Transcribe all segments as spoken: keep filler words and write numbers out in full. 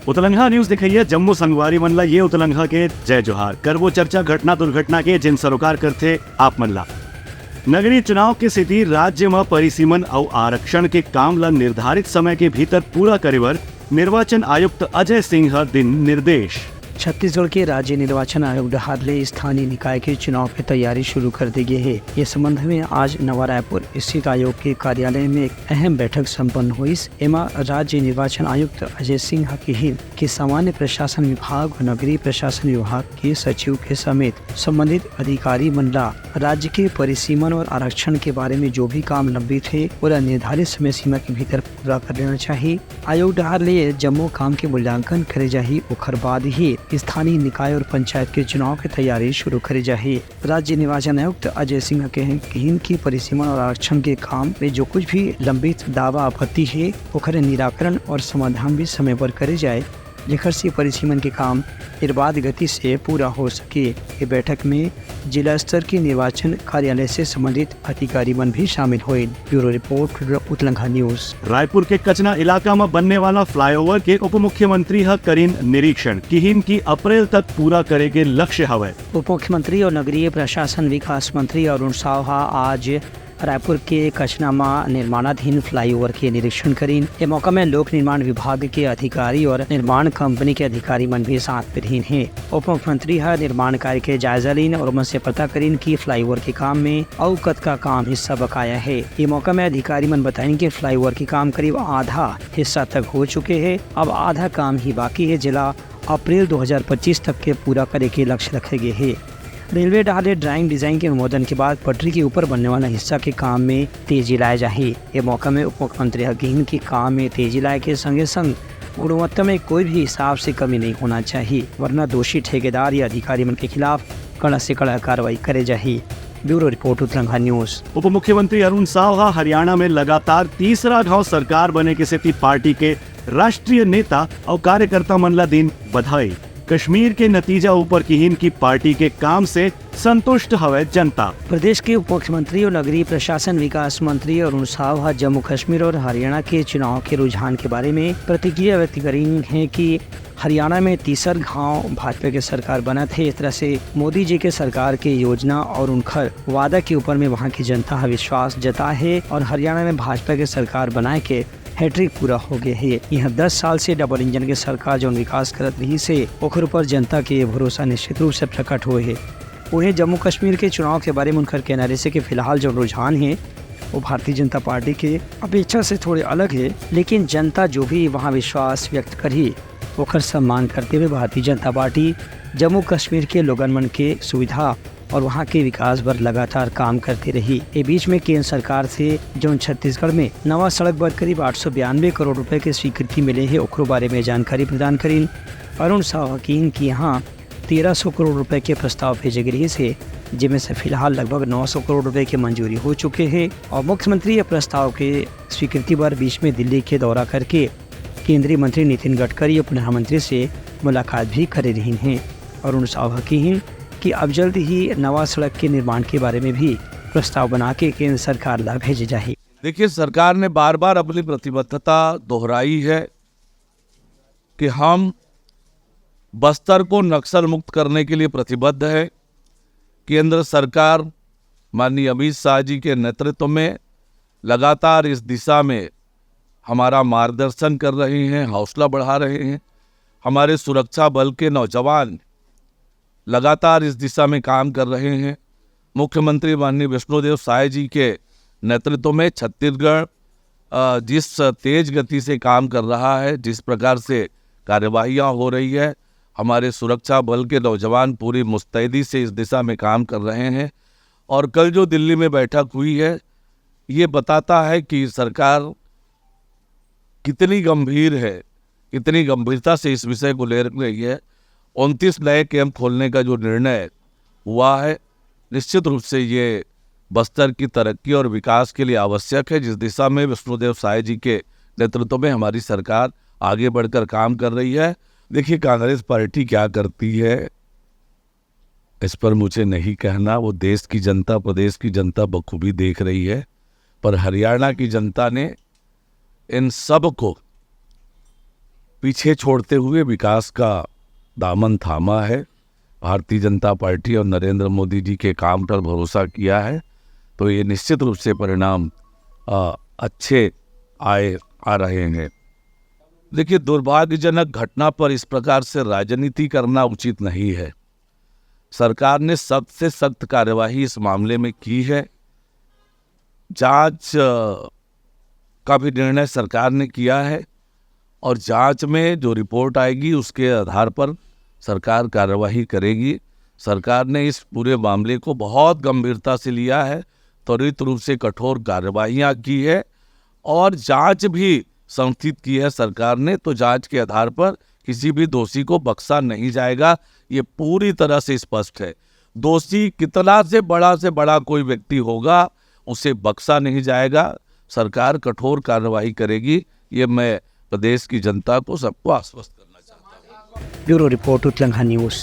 उतलंघा news देखइया जम्मो संगवारी मन ला ये उतलंघा के जय जोहार। करबो चर्चा घटना दुर्घटना के, जेन सरोकार करथे आप मन ला। नगरीय चुनाव के सेती राज्य म परिसीमन अउ आरक्षण के काम ला निर्धारित समय के भीतर पूरा करे बर निर्वाचन आयुक्त अजय सिंह ह दिन निर्देश। छत्तीसगढ़ के राज्य निर्वाचन आयोग डहार ले स्थानीय निकाय के चुनाव के तैयारी शुरू कर दे गे हे। ये संबंध में आज नवा रायपुर स्थित आयोग के कार्यालय में एक अहम बैठक संपन्न होइस। एमा राज्य निर्वाचन आयुक्त अजय सिंह ह किहिन कि सामान्य प्रशासन विभाग और नगरीय प्रशासन विभाग के सचिव के समेत संबंधित अधिकारी मन ला राज्य के परिसीमन और आरक्षण के बारे में जो भी काम लंबित हे, ओला निर्धारित समय सीमा के भीतर पूरा कर लेना चाहिए। आयोग डहार ले जम्मो काम के मूल्यांकन करे जाही, ओखर बाद ही स्थानीय निकाय और पंचायत के चुनाव के तैयारी शुरू करे जाही। राज्य निर्वाचन आयुक्त अजय सिंह कहे, किहिन कि परिसीमन और आरक्षण के काम में जो कुछ भी लंबित दावा आपत्ति हे, ओखर निराकरण और समाधान भी समय पर करे जाए, जेकर से परिसीमन के काम निर्बाध गति से पूरा हो सके। ये बैठक में जिला स्तर के निर्वाचन कार्यालय से संबंधित अधिकारी मन भी शामिल होइन। Bureau report, Utlangha news. Raipur के कचना इलाका म बनने वाला फ्लाईओवर के उप मुख्यमंत्री ह करिन निरीक्षण, किहिन कि अप्रैल तक पूरा करे के लक्ष्य हवय। उप मुख्यमंत्री और नगरीय प्रशासन विकास मंत्री अरुण साव ह आज रायपुर के कचना म निर्माणाधीन फ्लाईओवर के निरीक्षण करिन। ए मौका में लोक निर्माण विभाग के अधिकारी और निर्माण कंपनी के अधिकारी मन भी साथ में रहिन हे। उप मुख्यमंत्री ह निर्माण कार्य के जायजा लीन और ओमन से पता करिन कि फ्लाईओवर के काम में अउ कतका काम हिस्सा बकाया हे। ए मौका में अधिकारी मन बताइन कि फ्लाईओवर के काम करीब आधा हिस्सा तक हो चुके हे, अब आधा काम ही बाकी हे, जेला अप्रैल दो हज़ार पच्चीस तक के पूरा करे के लक्ष्य रखे गे हे। रेलवे डहार ले ड्राइंग डिजाइन के अनुमोदन के बाद पटरी के ऊपर बनने वाला हिस्सा के काम में तेजी लाए जाही। ये मौका में उप मुख्यमंत्री ह किहिन कि काम में तेजी लाए के संगे संग गुणवत्ता में कोई भी हिसाब से कमी नहीं होना चाहिए, वरना दोषी ठेकेदार या अधिकारी मन के खिलाफ कड़ा से कड़ा कार्रवाई करे जाही। Bureau report, Utlangha news. उप मुख्यमंत्री अरुण साव ह हरियाणा में लगातार तीसरा घाव सरकार बने के सेती पार्टी के राष्ट्रीय नेता अउ कार्यकर्ता मन ला दिन बधाई। कश्मीर के नतीजा ऊपर किहिन कि पार्टी के काम से संतुष्ट हवय जनता। प्रदेश के उप मुख्यमंत्री और नगरीय प्रशासन विकास मंत्री अरुण साव ह जम्मू कश्मीर और हरियाणा के चुनाव के रुझान के बारे में प्रतिक्रिया व्यक्त करिन हे कि हरियाणा में तीसर घाव भाजपा के सरकार बनत हे। इस तरह से मोदी जी के सरकार के योजना और उनखर वादा के ऊपर में वहां की जनता ह विश्वास जताए हे और हरियाणा में भाजपा के सरकार बनाए के हैट्रिक पूरा हो गए हे। यह दस साल से डबल इंजन के सरकार जौन विकास करत रहिस हे, ओखर ऊपर जनता के भरोसा निश्चित रूप से प्रकट हुए हे। उन्हें जम्मू कश्मीर के चुनाव के बारे में उनकर कहना रहिस हे कि फिलहाल जौन रुझान हे, वो भारतीय जनता पार्टी के अपेक्षा से थोड़े अलग हे, लेकिन जनता जो भी वहाँ विश्वास व्यक्त करही, ओखर सम्मान करते हुए भारतीय जनता पार्टी जम्मू कश्मीर के लोगन मन के सुविधा और वहाँ के विकास बर लगातार काम करते रही। ए बीच में केंद्र सरकार से जौन छत्तीसगढ़ में नवा सड़क बर करीब आठ सौ बयानबे करोड़ रुपए के स्वीकृति मिले हे, ओकरो बारे में जानकारी प्रदान करीन। अरुण साव ह किहिन कि यहाँ तेरह सौ करोड़ रुपए के प्रस्ताव भेजे गे रहिस हे, जेमे से फिलहाल लगभग नौ सौ करोड़ रुपए के मंजूरी हो चुके हे और मुख्यमंत्री ये प्रस्ताव के स्वीकृति बर बीच में दिल्ली के दौरा करके केंद्रीय मंत्री नितिन गडकरी और प्रधानमंत्री से मुलाकात भी करे रहिन हे। अरुण साव ह किहिन कि अब जल्द ही नवा सड़क के निर्माण के बारे में भी प्रस्ताव बना के केंद्र सरकार ला भेजे जाही। देखिए, सरकार ने बार-बार अपनी प्रतिबद्धता दोहराई है कि हम बस्तर को नक्सल मुक्त करने के लिए प्रतिबद्ध है। केंद्र सरकार माननीय अमित शाह जी के नेतृत्व में लगातार इस दिशा में हमारा मार्गदर्शन कर रहे हैं, हौसला बढ़ा रहे हैं। हमारे सुरक्षा बल के नौजवान लगातार इस दिशा में काम कर रहे हैं। मुख्यमंत्री माननीय विष्णुदेव साय जी के नेतृत्व में छत्तीसगढ़, अ, जिस तेज गति से काम कर रहा है, जिस प्रकार से कार्यवाहियां हो रही है, हमारे सुरक्षा बल के नौजवान पूरी मुस्तैदी से इस दिशा में काम कर रहे हैं। और कल जो दिल्ली में बैठक हुई है, ये बताता है कि सरकार कितनी गंभीर है, कितनी गंभीरता से इस विषय को ले रही है। उनतीस नए कैंप खोलने का जो निर्णय हुआ है, निश्चित रूप से ये बस्तर की तरक्की और विकास के लिए आवश्यक है, जिस दिशा में विष्णुदेव साय जी के नेतृत्व में हमारी सरकार आगे बढ़कर काम कर रही है। देखिए, कांग्रेस पार्टी क्या करती है, इस पर मुझे नहीं कहना, वो देश की जनता, प्रदेश की जनता बखूबी देख रही है। पर हरियाणा की जनता ने इन सब को पीछे छोड़ते हुए विकास का दामन थामा है, भारतीय जनता पार्टी और नरेंद्र मोदी जी के काम पर भरोसा किया है, तो ये निश्चित रूप से परिणाम, अ, अच्छे आए, आ रहे हैं। देखिए, दुर्भाग्यजनक घटना पर इस प्रकार से राजनीति करना उचित नहीं है। सरकार ने सख्त से सख्त कार्यवाही इस मामले में की है। जांच, अ, का भी निर्णय सरकार ने किया है और जांच में जो रिपोर्ट आएगी, उसके आधार पर सरकार कार्यवाही करेगी। सरकार ने इस पूरे मामले को बहुत गंभीरता से लिया है, त्वरित रूप से कठोर कार्यवाहियां की है और जांच भी संस्थित की है सरकार ने। तो जांच के आधार पर किसी भी दोषी को बख्शा नहीं जाएगा, ये पूरी तरह से स्पष्ट है। दोषी कितना से बड़ा से बड़ा कोई व्यक्ति होगा, उसे बख्शा नहीं जाएगा। सरकार कठोर कार्रवाई करेगी, ये मैं प्रदेश की जनता को, सबको आश्वस्त करना चाहता हूँ। Bureau report, Utlangha news.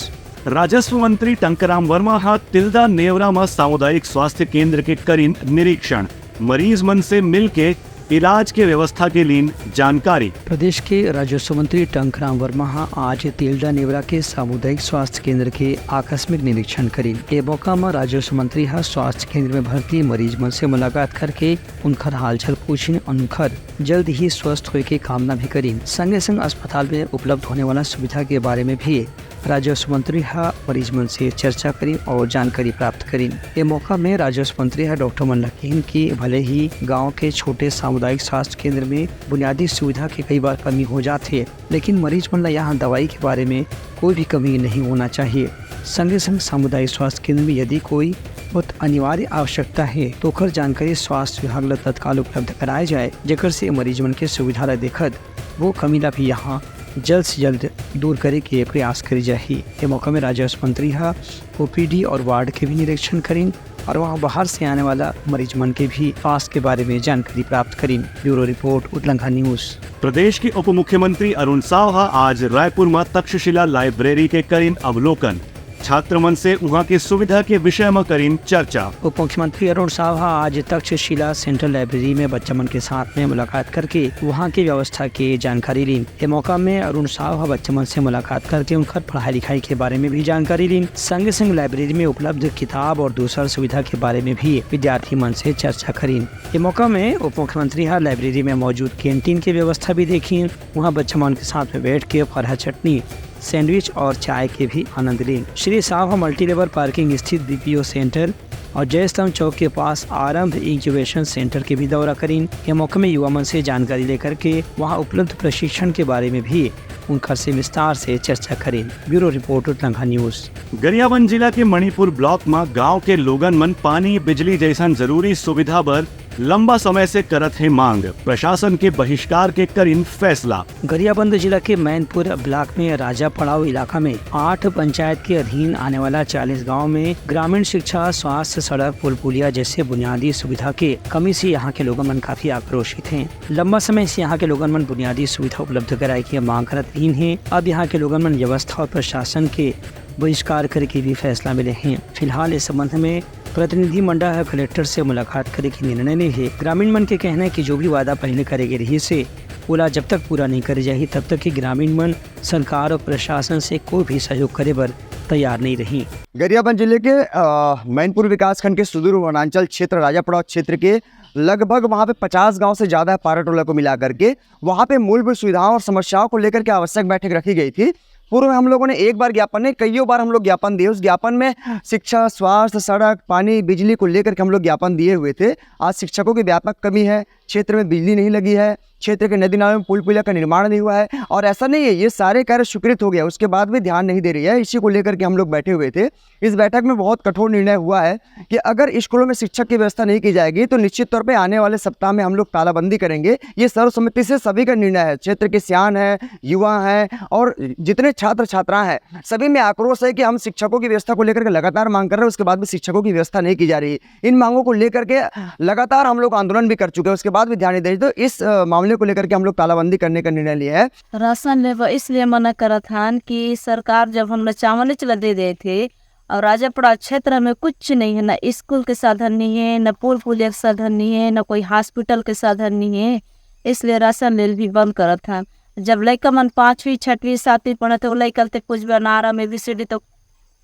राजस्व मंत्री टंकराम वर्मा ह तिल्दा नेवरा म सामुदायिक स्वास्थ्य केंद्र के करिन निरीक्षण, मरीज मन से मिलके इलाज के व्यवस्था के लीन जानकारी। प्रदेश के राजस्व मंत्री टंकराम वर्मा ह आज तिल्दा नेवरा के सामुदायिक स्वास्थ्य केंद्र के आकस्मिक निरीक्षण करिन। ए मौका म राजस्व मंत्री ह स्वास्थ्य केंद्र में भर्ती मरीज मन से मुलाकात करके उनखर हालचाल पूछिन, उनखर जल्द ही स्वस्थ होए के कामना भी करिन। संगे संग अस्पताल में उपलब्ध होने वाला सुविधा के बारे में भी राजस्व मंत्री ह मरीज मन से चर्चा करिन और जानकारी प्राप्त करिन। ए मौका में राजस्व मंत्री ह डॉक्टर मन ल किहिन कि भले ही गांव के छोटे सामुदायिक स्वास्थ्य केंद्र में बुनियादी सुविधा के कई बार कमी हो जाथे, लेकिन मरीज मन ल यहाँ दवाई के बारे में कोई भी कमी नहीं होना चाहिए। संगे संग सामुदायिक स्वास्थ्य केंद्र में यदि कोई बहुत अनिवार्य आवश्यकता है, तो ओकर जानकारी स्वास्थ्य विभाग ल तत्काल उपलब्ध कराए जाए, जेकर से मरीज मन के सुविधा ल देखत वो कमी ला भी यहाँ जल्द से जल्द दूर करे के प्रयास करे जाही। ये मौका में राजस्व मंत्री ह ओपीडी और वार्ड के भी निरीक्षण करिन और वहाँ बाहर से आने वाला मरीज मन के भी स्वास्थ्य के बारे में जानकारी प्राप्त करिन। Bureau report, Utlangha news. प्रदेश के उप मुख्यमंत्री अरुण साव ह आज रायपुर म तक्षशिला लाइब्रेरी के करिन अवलोकन, छात्र मन से उहाँ के सुविधा के विषय म करिन चर्चा। उप मुख्यमंत्री अरुण साव ह आज तक्षशिला सेंट्रल लाइब्रेरी में बच्चा मन के साथ में मुलाकात करके वहाँ के व्यवस्था के जानकारी लीन। ए मौका में अरुण साव ह बच्चा मन से मुलाकात करके उनकर पढ़ाई लिखाई के बारे में भी जानकारी लीन। संगे संग लाइब्रेरी में उपलब्ध किताब और दूसर सुविधा के बारे में भी विद्यार्थी मन से चर्चा करिन। ए मौका में उप मुख्यमंत्री ह लाइब्रेरी में मौजूद कैंटीन के व्यवस्था भी देखिन। वहाँ बच्चा मन के साथ में बैठ के फरहा चटनी, सैंडविच और चाय के भी आनंद लीन। श्री साव ह मल्टीलेवल पार्किंग स्थित बीपीओ सेंटर और जयस्तंभ चौक के पास आरंभ इंक्यूबेशन सेंटर के भी दौरा करिन। ये मौके में युवा मन से जानकारी लेकर के वहाँ उपलब्ध प्रशिक्षण के बारे में भी उनकर से विस्तार से चर्चा करिन। Bureau report, Utlangha news. Gariaband जिला के मणिपुर ब्लॉक म गांव के लोगन मन पानी, बिजली जैसन जरूरी सुविधा बर लंबा समय से करत हे मांग, प्रशासन के बहिष्कार के करिन फैसला। गरियाबंद जिला के मैनपुर ब्लॉक में राजा पड़ाव इलाका में आठ पंचायत के अधीन आने वाला चालीस गांव में ग्रामीण शिक्षा, स्वास्थ्य, सड़क, पुल पुलिया जैसे बुनियादी सुविधा के कमी से यहाँ के लोगन मन काफी आक्रोशित हैं। लंबा समय से यहाँ के लोगन मन बुनियादी सुविधा उपलब्ध कराए की मांग करत रहिन हे। अब यहाँ के लोगन मन व्यवस्था और प्रशासन के बहिष्कार करे के भी फैसला मिले हे। फिलहाल इस संबंध में प्रतिनिधि मंडल ह कलेक्टर से मुलाकात करे के निर्णय ले हे। ग्रामीण मन के कहना है कि जो भी वादा पहले करे गे रहिस हे, ओला जब तक पूरा नहीं करे जाही, तब तक कि ग्रामीण मन सरकार और प्रशासन से कोई भी सहयोग करे बर तैयार नहीं रही। गरियाबंद जिले के अ, मैनपुर विकासखंड के सुदूर वनांचल क्षेत्र राजापड़ा क्षेत्र के लगभग वहाँ पे पचास गांव से ज़्यादा है पारा टोला को मिला करके। वहाँ पे मूलभूत सुविधाओं और समस्याओं को लेकर के आवश्यक बैठक रखी गई थी। पूर्व में हम लोगों ने एक बार ज्ञापन नहीं, कईयों बार हम लोग ज्ञापन दिए। उस ज्ञापन में शिक्षा, स्वास्थ्य, सड़क, पानी, बिजली को लेकर के हम लोग ज्ञापन दिए हुए थे। आज शिक्षकों की व्यापक कमी है, क्षेत्र में बिजली नहीं लगी है, क्षेत्र के नदी नालों में पुल पुलिया का निर्माण नहीं हुआ है। और ऐसा नहीं है ये सारे कार्य स्वीकृत हो गया, उसके बाद भी ध्यान नहीं दे रही है। इसी को लेकर के हम लोग बैठे हुए थे। इस बैठक में बहुत कठोर निर्णय हुआ है कि अगर स्कूलों में शिक्षक की व्यवस्था नहीं की जाएगी तो निश्चित तौर पे आने वाले सप्ताह में हम लोग तालाबंदी करेंगे। ये सर्वसम्मति से सभी का निर्णय है, क्षेत्र के सियान हैं, युवा हैं और जितने छात्र छात्राएं हैं, सभी में आक्रोश है कि हम शिक्षकों की व्यवस्था को लेकर के लगातार मांग कर रहे हैं, उसके बाद भी शिक्षकों की व्यवस्था नहीं की जा रही। इन मांगों को लेकर के लगातार हम लोग आंदोलन भी कर चुके हैं, उसके बाद भी ध्यान नहीं दे रही। तो इस अ, मामले को लेकर के हम लोग तालाबंदी करने का निर्णय लिया है। राशन लेबा इसलिए मना करत हन कि सरकार जब हमला चावल च ला दे देथे और राजापड़ा क्षेत्र में कुछ नहीं है, ना स्कूल के साधन नहीं है, ना पुल पुलिया के साधन नहीं है, ना कोई हॉस्पिटल के साधन नहीं है, इसलिए राशन लेल भी बंद करत हन। जब लइका मन पाँचवीं, छठवीं, सातवीं पढ़त हे, वो लइका ल ते कुछ भी अनार, एबीसीडी तो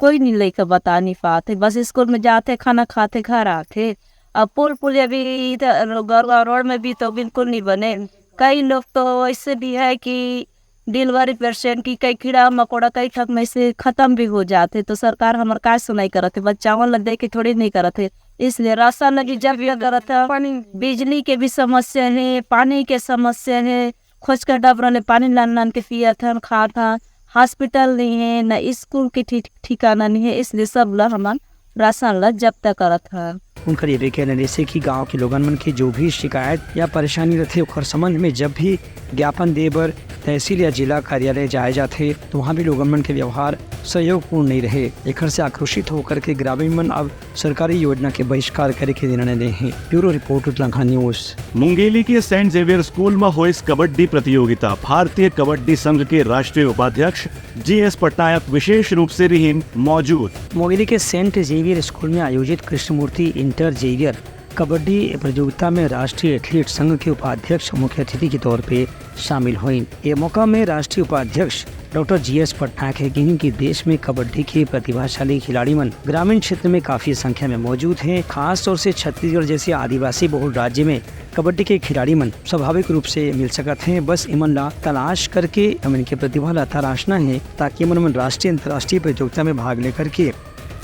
कोई नहीं लइका बता नहीं पात हे। बस स्कूल में जाथे, खाना खाथे, घर आथे। अब पुल पुलिया भी इधर गौरगांव रोड में भी तो बिल्कुल नहीं बने। कई लोग तो ऐसे भी है कि डिलीवरी पेशेंट की कई कीड़ा मकोड़ा कई ठक में से खत्म भी हो जाथे, तो सरकार हमर काय सुनाई करत हे? बच्चावन ल देख के थोड़ी नहीं करत हे। इसलिए राशन ल भी जब्त करत हे। बिजली के भी समस्या है, पानी के समस्या है, खोज के डबरा ले पानी लान लान के पियत हन, खात हन। हॉस्पिटल नहीं है, न स्कूल के ठीक ठिकाना नहीं है, इसलिए सब ल हमन राशन ल जब्त करत हन। उनकर ये भी कहना रहिसे कि गांव के लोगन मन के जो भी शिकायत या परेशानी रथे, ओकर संबंध में जब भी ज्ञापन दे बर तहसील या जिला कार्यालय जाए जाथे, तो वहां भी लोगन मन के व्यवहार सहयोगपूर्ण नहीं रहे। एखर से आक्रोशित होकर के ग्रामीण मन अब सरकारी योजना के बहिष्कार करे के निर्णय ले हे। Bureau report, Utlangha news. Mungeli के सेंट जेवियर स्कूल म होइस कबड्डी प्रतियोगिता। भारतीय कबड्डी संघ के राष्ट्रीय उपाध्यक्ष जीएस पटनायक विशेष रूप से रिहिन मौजूद। मुंगेली के सेंट जेवियर स्कूल में आयोजित कृष्णमूर्ति इंटर जेवियर कबड्डी प्रतियोगिता में राष्ट्रीय एथलीट संघ के उपाध्यक्ष मुख्य अतिथि के तौर पे शामिल होइन। ये मौका में राष्ट्रीय उपाध्यक्ष डॉक्टर जीएस पटनायक हे कहिन कि देश में कबड्डी के प्रतिभाशाली खिलाड़ी मन ग्रामीण क्षेत्र में काफी संख्या में मौजूद हैं। खास तौर से छत्तीसगढ़ जैसे आदिवासी बहुल राज्य में कबड्डी के खिलाड़ी मन स्वाभाविक रूप से मिल सकत हैं, बस इमन ला तलाश करके इमन के प्रतिभा ला तराशना है, ताकि इमन मन राष्ट्रीय अंतर्राष्ट्रीय प्रतियोगिता में भाग लेकर के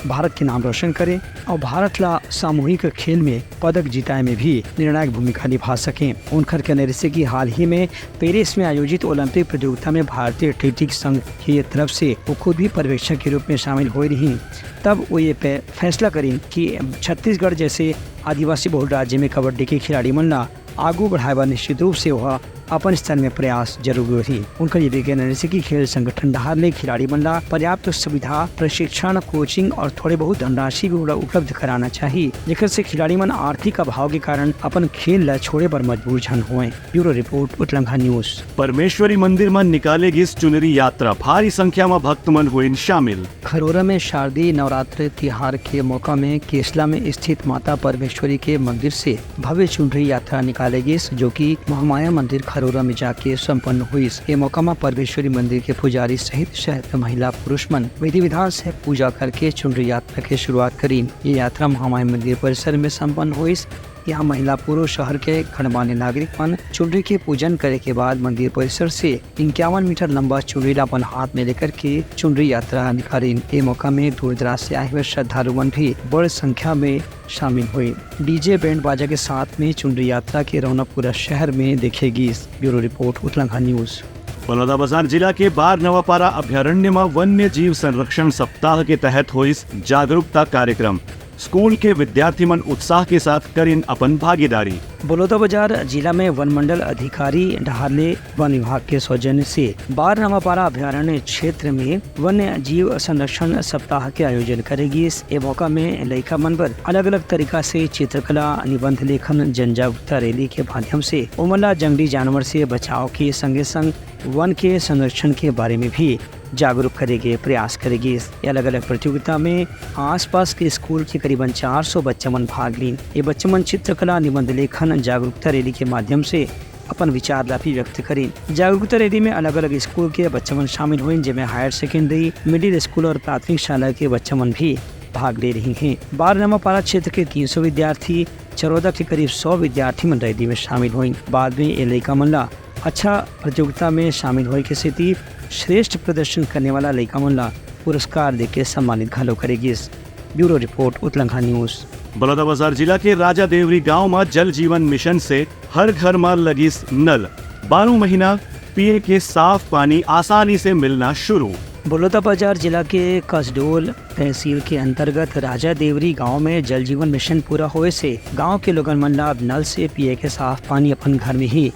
भारत के नाम रोशन करें और भारत ला सामूहिक खेल में पदक जिताए में भी निर्णायक भूमिका निभा सकें। उनकर कहना रहिसे कि हाल ही में पेरिस में आयोजित ओलंपिक प्रतियोगिता में भारतीय एथलेटिक्स संघ के तरफ से वो खुद भी पर्यवेक्षक के रूप में शामिल होए रहिन। तब वो ये पे-, फैसला करिन कि छत्तीसगढ़ जैसे आदिवासी बहुल राज्य में कबड्डी के खिलाड़ी मन ला आगू बढ़ाए बर निश्चित रूप से वह अपन स्तर में प्रयास जरूर होही। उनकर ये भी कहना रहिसे कि खेल संगठन डहार ले खिलाड़ी मन ला पर्याप्त सुविधा, प्रशिक्षण, कोचिंग और थोड़े बहुत धनराशि भी उपलब्ध कराना चाहिए, जेकर से खिलाड़ी मन आर्थिक अभाव के कारण अपन खेल ला छोड़े बर मजबूर झन होए। Bureau report, Utlangha news. Parmeshwari मंदिर म निकाले गिस चुनरी यात्रा, भारी संख्या म भक्त मन होइन शामिल। खरोरा में शारदीय नवरात्र तिहार के मौका में केसला में स्थित माता परमेश्वरी के मंदिर से भव्य चुनरी यात्रा निकाले गिस, जो कि महामाया मंदिर खरोरा में जाके संपन्न हुईस। ये मौका में परमेश्वरी मंदिर के पुजारी सहित शहर के महिला पुरुष मन विधि विधान से पूजा करके चुनरी यात्रा के शुरुआत करीन। ये यात्रा महामाया मंदिर परिसर में संपन्न हुईस। यहाँ महिला पुरुष शहर के गणमान्य नागरिक मन चुनरी के पूजन करे के बाद मंदिर परिसर से इक्यावन मीटर लंबा चुनरी ला अपन हाथ में लेकर के चुनरी यात्रा निकालिन। ये मौका में दूर दराज से आए हुए श्रद्धालु मन भी बड़ संख्या में शामिल हुए। डीजे बैंड बाजा के साथ में चुनरी यात्रा के रौनक पूरा शहर में देखे गिस। Bureau report, Utlangha news. Balodabazar जिला के बार नवापारा अभयारण्य म वन्य जीव संरक्षण सप्ताह के तहत होइस जागरूकता कार्यक्रम। स्कूल के विद्यार्थी मन उत्साह के साथ करिन अपन भागीदारी। बलौदाबाजार जिला में वन मंडल अधिकारी डहार ले वन विभाग के सौजन्य से बार नवापारा अभयारण्य क्षेत्र में वन्य जीव संरक्षण सप्ताह के आयोजन करे गिस। ए मौका में लइका मन बर अलग-अलग तरीका से चित्रकला, निबंध लेखन, जन जागरूकता रैली के माध्यम से ओमन ला जंगली जानवर से बचाव के संगे-संग वन के संरक्षण के बारे में भी जागरूक करे के प्रयास करे गिस। ये अलग-अलग प्रतियोगिता में आसपास के स्कूल के करीबन चार सौ बच्चा मन भाग लीन। ये बच्चा मन चित्रकला, निबंध लेखन, जागरूकता रैली के माध्यम से अपन विचार ला भी व्यक्त करिन। जागरूकता रैली में अलग-अलग स्कूल के बच्चा मन शामिल होइन, जेमे हायर सेकेंडरी, मिडिल स्कूल और प्राथमिक शाला के बच्चा मन भी भाग ले रही हैं। बार नवापारा क्षेत्र के तीन सौ विद्यार्थी, चरोदा के करीब सौ विद्यार्थी मन रैली में शामिल होइन। बाद में ये लइका मन ला अच्छा प्रतियोगिता में शामिल होए के सेती श्रेष्ठ प्रदर्शन करने वाला लइका मन ला पुरस्कार देके सम्मानित घलो करे गिस। Bureau report, Utlangha news. Balodabazar जिला के राजा देवरी गांव म जल जीवन मिशन से हर घर म लगिस नल। बारह महीना पिए के साफ पानी आसानी से मिलना शुरू। बलौदाबाजार जिला के कसडोल तहसील के अंतर्गत राजा देवरी गांव में जल जीवन मिशन पूरा होए से गांव के लोगन मन ला अब नल से पिए के साफ पानी अपन घर में ही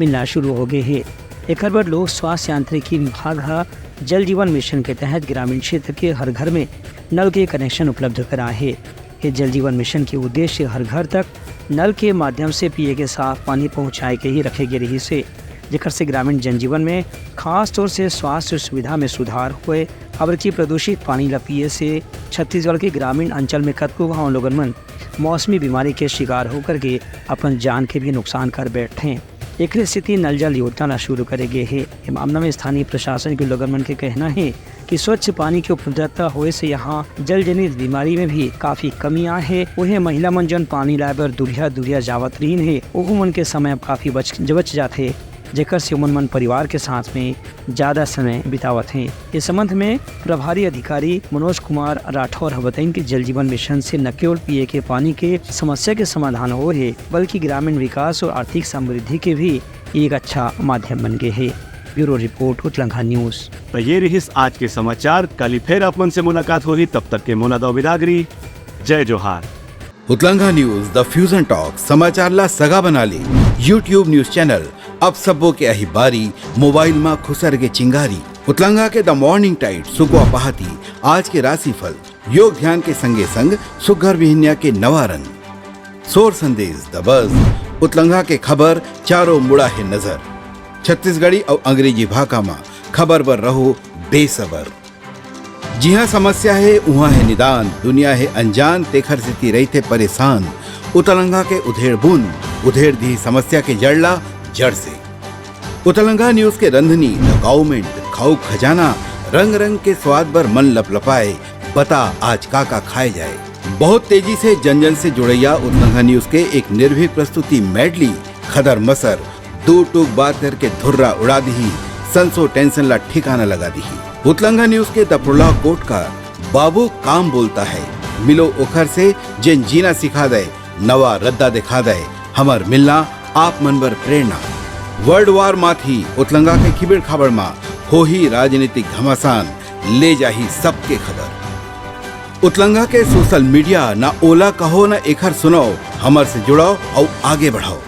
मिलना शुरू हो गए हे। एकर बर लोक स्वास्थ्य यांत्रिकी विभाग ह जल जीवन मिशन के तहत ग्रामीण क्षेत्र के हर घर में नल के कनेक्शन उपलब्ध कराए हे। ये जल जीवन मिशन के उद्देश्य हर घर तक नल के माध्यम से पिए के साफ पानी पहुंचाए के ही रखे गे रहिस हे, जेकर से ग्रामीण जनजीवन में खास तौर से स्वास्थ्य सुविधा में सुधार होए, काबर कि प्रदूषित पानी ला पिए से छत्तीसगढ़ के ग्रामीण अंचल में कतको घाव लोगन मन मौसमी बीमारी के शिकार होकर के अपन जान के भी नुकसान कर बैठथे। एकरे सेती नल जल योजना ला शुरू करे गे हे। ए मामला में स्थानीय प्रशासन के लोगन मन के कहना हे कि स्वच्छ पानी के उपलब्धता होए से यहाँ जल जनित बीमारी में भी काफी कमी आए हे। उहे महिला मन जन पानी लाए बर दुरिहा दुरिहा जावत रहिन हे, ओहू मन के समय अब काफी बच, बच जाथे, जेकर से ओमन मन परिवार के साथ में ज्यादा समय बितावत हें। इस संबंध में प्रभारी अधिकारी मनोज कुमार राठौर ह बताइन कि जल जीवन मिशन से न केवल पीए के पानी के समस्या के समाधान हो हे, बल्कि ग्रामीण विकास और आर्थिक समृद्धि के भी एक अच्छा माध्यम बन गे हे। Bureau report, Utlangha news. तो ये रिहिस आज के समाचार। कल ही फिर आप मन से मुलाकात होही, तब तक के मोला दो बिदागरी। जय जोहार। उतलंघा न्यूज, द फ्यूजन टॉक, समाचार ला सगा बना ले। YouTube न्यूज चैनल, अब सबो के आही बारी, मोबाइल मा खुसर के चिंगारी। उतलंघा के द मॉर्निंग टाइड, सुकवा पहाती, आज के राशिफल, योग ध्यान के संगे संग सुग्घर बिहनिया के नवा रंग, सोर संदेश, द बज, उतलंघा के खबर, चारों मुड़ा हे नजर। छत्तीसगढ़ी अउ अंग्रेजी भाखा मा खबर बर रहो बेसबर। जिहाँ समस्या हे, उहाँ हे निदान, दुनिया हे अनजान, तेखर सेती रहिथे परेशान। उतलंघा के उधेड़ बुन, उधेड़ दिही समस्या के जड़ ला जड़ से। उतलंघा न्यूज के रंधनी, द काउमेंट, खाऊ खजाना, रंग रंग के स्वाद बर मन लपलपाए, बता आज का का खाए जाए। बहुत तेजी से जन जन से जुड़ैया उतलंघा न्यूज के एक निर्भीक प्रस्तुति मेडली, खदर मसर, दू टूक बात करके धुर्रा उड़ा दिही, संसो टेंशन ला ठिकाना लगा दिही। उतलंघा न्यूज के दपड़ला कोटकार, बाबू काम बोलता है, मिलो ओखर से जेन जीना सिखा दे, नवा रद्दा दिखा दे, हमर मिलना आप मन बर प्रेरणा। वर्ल्ड वार माथी उतलंघा के खिबेड़ खाबड़ मा होही राजनीतिक घमासान, ले जाही सबके खबर। उतलंघा के सोशल मीडिया, ना ओला कहो ना एखर सुनाओ, हमर से जुड़ाओ अउ आगे बढ़ाओ।